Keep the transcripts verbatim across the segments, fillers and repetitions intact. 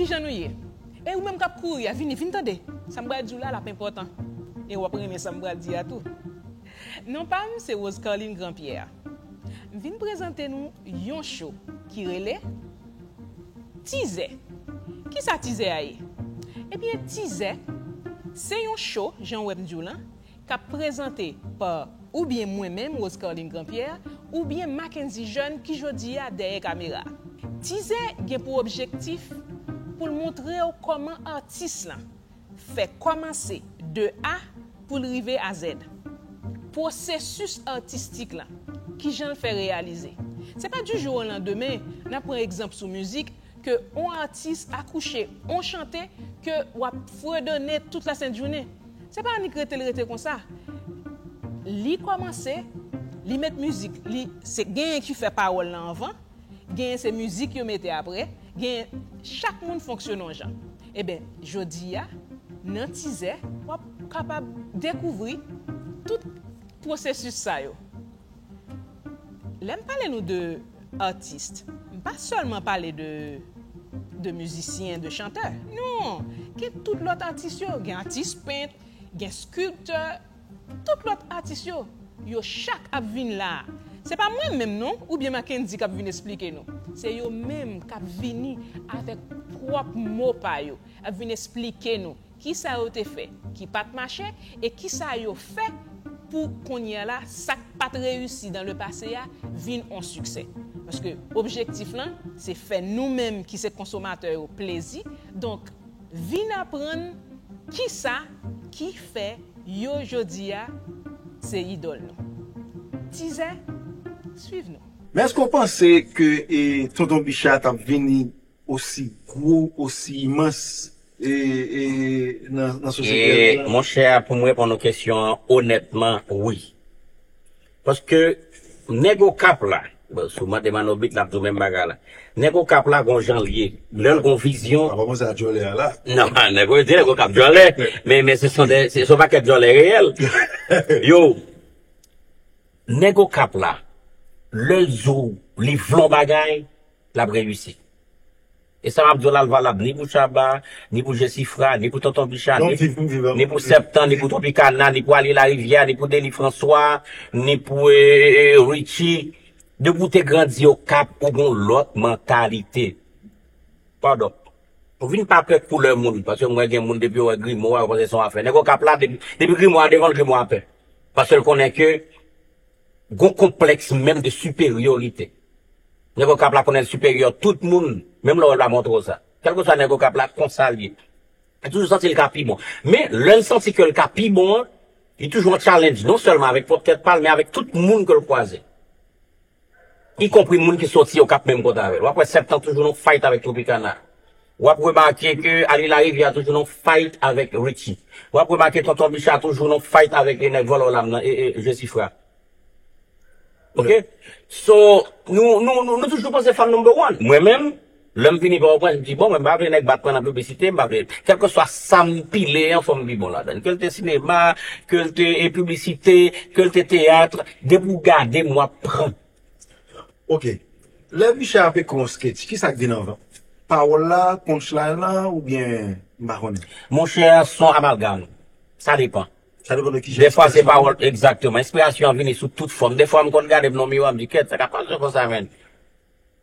Kijan nou ye? E ou menm k ap kouri a, vini, vin tande. Sa m pral di w la, l ap enpòtan. E w ap renmen sa m pral di a tou. Non pa m, se Rose Carline Grandpierre. M vin prezante nou yon cho ki rele Tizè. Kisa Tizè a ye? Ebyen, Tizè, se yon cho, jan w wè m di w lan, k ap prezante pa oubyen mwen menm, Rose Carline Grandpierre, oubyen Mackenzie Jeune ki jodi a dèyè kamera. Tizè gen pou objektif pou l montre w kòman atis lan fè kòmanse de A pou l rive a Z. Pwosesis atistik lan, kijan l fè reyalize. Se pa du jour au lendemain, n ap pran egzanp sou mizik, ke on atis akouche on chante ke w ap fredone tout la sent jounen. Se pa annik rete l rete konsa. Li kòmanse, li met mizik, li se genyen ki fè pawòl lan anvan, genyen se mizik yo mete apre, genyen chak moun fonksyone yon jan. Eben, jodi a, nan Tizè, w ap kapab dekouvri tout pwosesis sa yo. Lè m pale nou de atis, m pa sèlman pale de, de mizisyen, de chantè. Non, gen tout lòt atis yo. Gen atis pent, gen skilptè, tout lòt atis yo. Yo chak ap vin la. Se pa mwen menm non, oubyen Mackenzie k ap vin esplike nou. Se yo menm k ap vini avèk pwòp mo pa yo, ap vin esplike nou kisa yo te fè ki pa t mache, e kisa yo fè pou kounye a la, sa k pa t reyisi dan le pase a vin on siksè. Paske objektif lan, se fè nou menm ki se konsomatè yo plezi. Donk, vin aprann kisa ki fè yo jodi a se idòl nou. Tizè, swiv nou. Men èske w panse ke e, Tonton Bicha t ap vini osi gwo, osi imans e, e, nan, nan sosyete a? E, monchè, pou m reponn ou kesyon an, onètman, wi. Paske nèg Okap la, bon, si w mande Manobit, l ap di w menm bagay la. Nèg Okap la, gon jan l ye. Lè l gon vizyon. A pa panse a djòlè a la. Non, nèg yo di nèg Okap djòlè, men, men se son de, se son pakèt djòlè reyèl. Yo, nèg Okap la, lè l di w li vle yon bagay, l ap reyisi. E sa m ap di w la, l valab ni pou Shabba, ni pou Jesifra, ni pou Tonton Bicha, ni, ni pou Septan, ni pou Tropicana, ni pou Aly Larivière, ni pou Dely François, ni pou e, e, e, Richie. Depi w te grandi Okap, ou gen yon lòt mantalite. Padon. Ou vin pa pè koulè moun, paske mwen gen moun depi yo wè grimo a, yo panse se yon afè. Nèg Okap la, depi, depi grimo a devan l, grimo a pè. Paske l konnen ke gon konplèks menm de siperyorite. Nèg Okap la konnen l siperyè tout moun, menm lè w wè l pa montre w sa. Kèlkeswa nèg Okap la, konsa l ye. Li toujou santi l ka pi bon. Men, lè l santi ke l ka pi bon an, li toujou an challenge, non sèlman avèk pwòp tèt pa l, men avèk tout moun ke l kwaze. Ikonpri moun ki soti Okap menm kote avè l. W ap wè Septan toujou nan fight avèk Tropicana. W ap remake ke Aly Larivière toujou nan fight avèk Richie. W ap remake Tonton Bicha toujou nan fight avèk e nèg vòlò lam nan, e, e, Jesifra. Ok? So, nou, nou, nou, nou toujou panse fanm number one. Mwen menm, lè m vini Pòtoprens, m di, bon, mwen m pa vle nèg bat mwen nan piblisite, m pa vle, kèlkeswa sa m pile an, fò m pi bon ladan l. Ke l te sinema, ke l te, e, piblisite, ke l te teyat, depi w gade m, w ap pran. Ok. Lè Bicha ap ekri yon sketch, kisa k vin anvan? Pawòl la, punchline la, oubyen m pa konnen? Monchè, se yon amalgam. Sa depann. Sa depann de ki jan. Dèfwa se pawòl, egzakteman. Enspirasyon an vini sou tout fòm. Dèfwa m konn gade m nan miwa, m di, kèt, sa k ap pase w konsa, menn?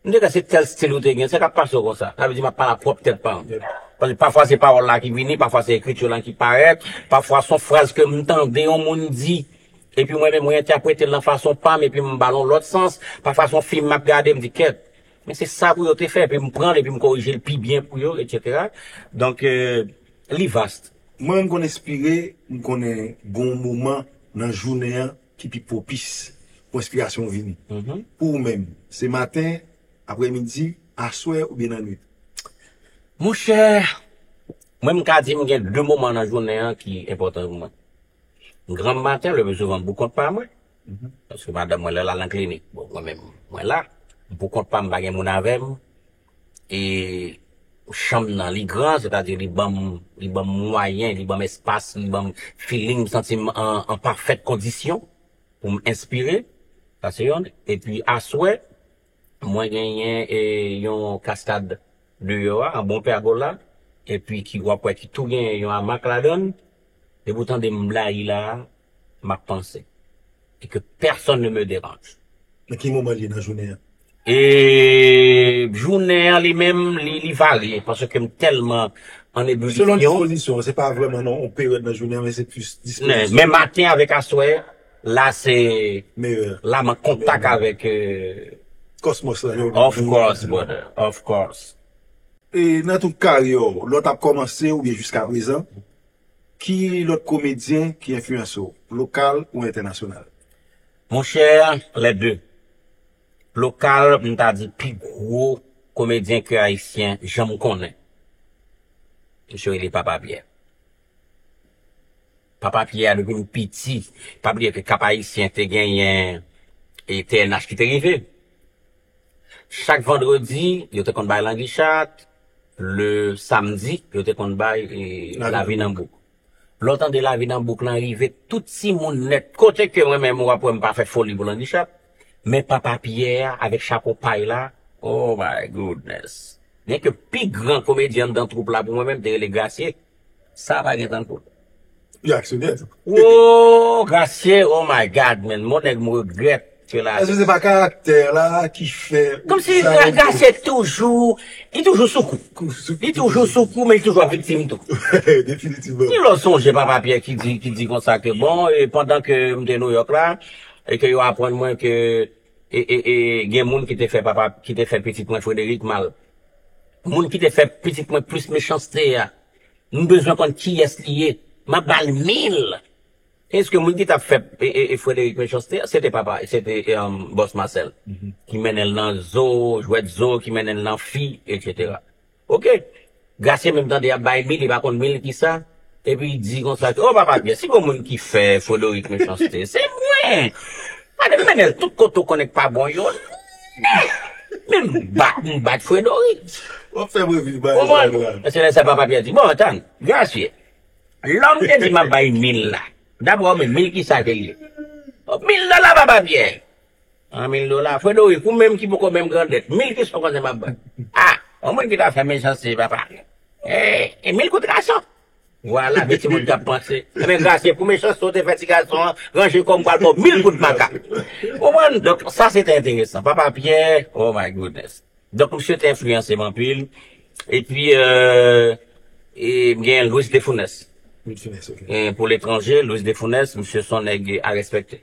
M di, kèt, se tèl stil ou te gen, sa k ap pase w konsa? Sa vle di m ap pale a pwòp tèt pa m. Paske pafwa se pawòl la ki vini, pafwa se ekriti lan ki parèt, pafwa se yon fraz ke m tande yon moun di, epi mwen menm mwen entèprete l nan fason pa m, epi m ba l yon lòt sans, pafwa se yon fim m ap gade, m di, kèt, men se sa pou yo te fè, epi m pran l, epi m korije l pi byen pou yo, etsetera. Donk, e, li vast. Mwen menm m konn enspire, m konnen gon moman nan jounen an ki pi pwopis pou enspirasyon vini. Pou ou menm, se maten, aprèmidi, aswè oubyen nan nwit? Monchè, mwen m ka di m gen de moman nan jounen an ki enpòtan pou mwen. Granm maten, le pli souvan m pou kont pa mwen. Paske madanm mwen lè l al nan klinik, bon, mwen menm, mwen la. M pou kont pa m, pa gen moun avè m. E chanm nan, li gran, sètadi li ban m, li ban m mwayen, li ban m espas, li ban m feeling, m santi m an, an pafèt kondisyon pou m enspire. Sa se yonn. Epi aswè, mwen genyen, e, yon kaskad deyò a, an bon pègola, epi ki w ap wè ki tou gen yon amak ladan l, depi w tande m blayi la a, m ap panse. Et que personne ne me dérange. Nan ki moman li ye nan jounen an? E jounen an li menm, li, li varye, paske m tèlman an ebilisyon. Selon dispozisyon, se pa vrèman nan yon peryòd nan jounen an, men se plis dispozisyon. Men maten avèk aswè, la se, la m an kontak avèk, euh, kòsmòs la, yo. Of course, brother, of course. E nan tout karyè w, lè w t ap kòmanse oubyen jiska prezan, ki lòt komedyen ki enfliyanse w, lokal ou entènasyonal? Monchè, les deux. Lokal, m ta di pi gwo komedyen ke ayisyen janm konnen. Misye rele Papa Pyè. Papa Pyè a, depi m piti, pa bliye ke Kap Ayisyen te genyen e T N H ki te rive. Chak vandredi, yo te konn bay Languichat. Le samdi, yo te konn bay, e, Lavi nan Bouk. Lè w tande Lavi nan Bouk lan rive, tout timoun nèt. Kote ke mwen menm, w ap wè m pa fè foli pou Languichat. Men Papa Pyè a, avèk chapo pay la, oh my goodness. Byen ke pi gran komedyen anndan twoup la pou mwen menm, te rele Grasye. Sa pa gen tankou l. Li aksyonè tou. Wo, Grasye, oh my God, man. Mon nèg, m regrèt ke la. Èske se pa karaktè la ki fè... Kòmsi Grasye toujou, li toujou sou kou. Li toujou sou kou, men li toujou ap viktim tou. Definitivman. Gen lè w sonje Papa Pyè ki di, ki di konsa ke, bon, e pandan ke m te Nouyòk la, e ke yo aprann mwen ke, e, e, e, gen moun ki te fè papa, ki te fè pitit mwen Frederick mal. Moun ki te fè pitit mwen plis mechanste a, m bezwen konn kiyès li ye. M ap ba l mil. Èske moun ki t ap fè, e, e, e, Frederick mechanste a, se te papa, se te, e, um, bòs Marcel, ki mennen l nan zo, jwèt zo, ki mennen l nan fi, et cetera. Oke. Grasye menm tande y ap bay mil, li pa konn mil kisa. Epi li di konsa ke, o Papa Pyè, si gon moun ki fè Frederick mechanste, se mwen. Gade, m mennen l tout kote w konnen k pa bon yo nèt. Men m bat, m bat Frederick. W ap fè mwen viv bagay sa la. Konprann? Se lè sa Papa Pyè di, bon, tann, Grasye, lè w te di m ap bay mil la, dabò, men mil kisa ke l ye? Mil dola, Papa Pyè. An mil dola. Frederick, ou menm ki poko menm grandèt, mil kisa w panse m ap bay? A, yon moun ki ta fè mechanste, papa. E, e mil kout rason. Vwala, men timoun k ap panse. Ebyen, Grasye, pou mechanste w te fè ti gason an, ranje kò m pral ba w mil kout makak. Ou konprann? Donk, sa se te enteresan. Papa Pyè, oh my goodness. Donk, misye te enfliyanse m anpil. Epi, euh, e, m gen Louis de Funès. Louis de Funès, ok. E, pou letranje, Louis de Funès, misye se yon nèg a respekte.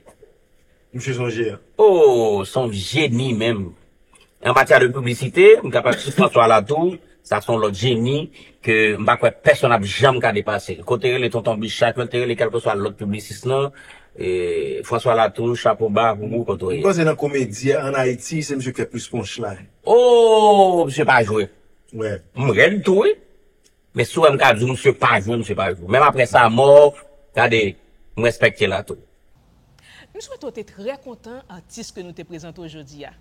Misye se yon jeyan. Oh, se yon jeni menm. An matyè de piblisite, m kapab di François Latour, sa se yon lòt jeni ke m pa kwè pèsonn ap janm ka depase. Kote rele Tonton Bicha, kote rele kèlkeswa lòt piblisist lan, e, François Latour, chapo ba pou ou, kote w ye. M panse nan komedi an Ayiti, se misye ki fè plis punchline. Oh, misye pa jwe. M rèd tou, wi. Men si w wè m ka di w misye pa jwe, misye pa jwe. Menm apre sa mò, gade, m respekte Latour. M swete w te trè kontan atis ke nou te prezante w jodi a.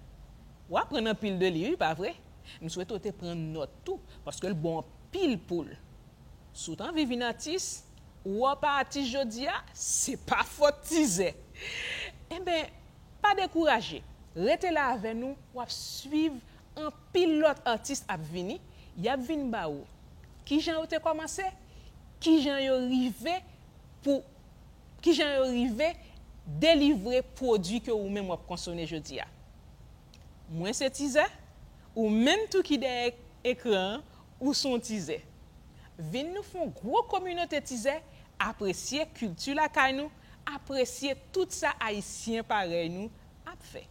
W aprann anpil de li, wi, pa vre? M swete w te pran nòt tou, paske l bon anpil pou l. Si w t anvi vin atis, ou wè w pa atis jodi a, se pa fòt Tizè. Enben, pa dekouraje. Rete la avè nou, w ap swiv anpil lòt atis ap vini, y ap vin ba ou kijan yo te kòmanse, kijan yo rive pou, kijan yo rive delivre pwodui ke ou menm w ap konsome jodi a. Mwen se Tizè, ou menm tou ki dèyè ekran an, ou se yon Tizè. Vin nou fè yon gwo kominote Tizè, apresye kilti lakay nou, apresye tout sa Ayisyen parèy nou ap fè.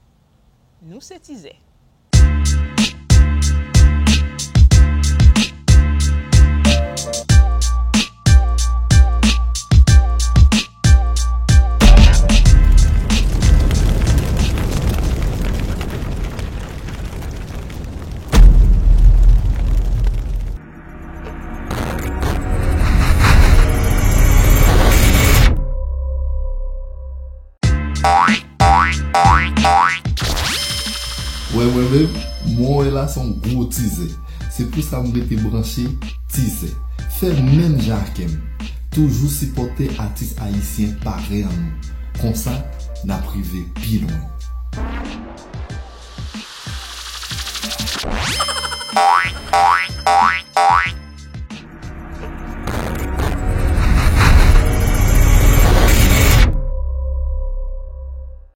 Nou se Tizè. Wè mwen menm, mwen wè la se yon gwo tizè. Se pou sa m rete branche Tizè. Fè menm jan ak m. Toujou sipòte atis ayisyen parèy an nou. Konsa, n ap rive pi lwen.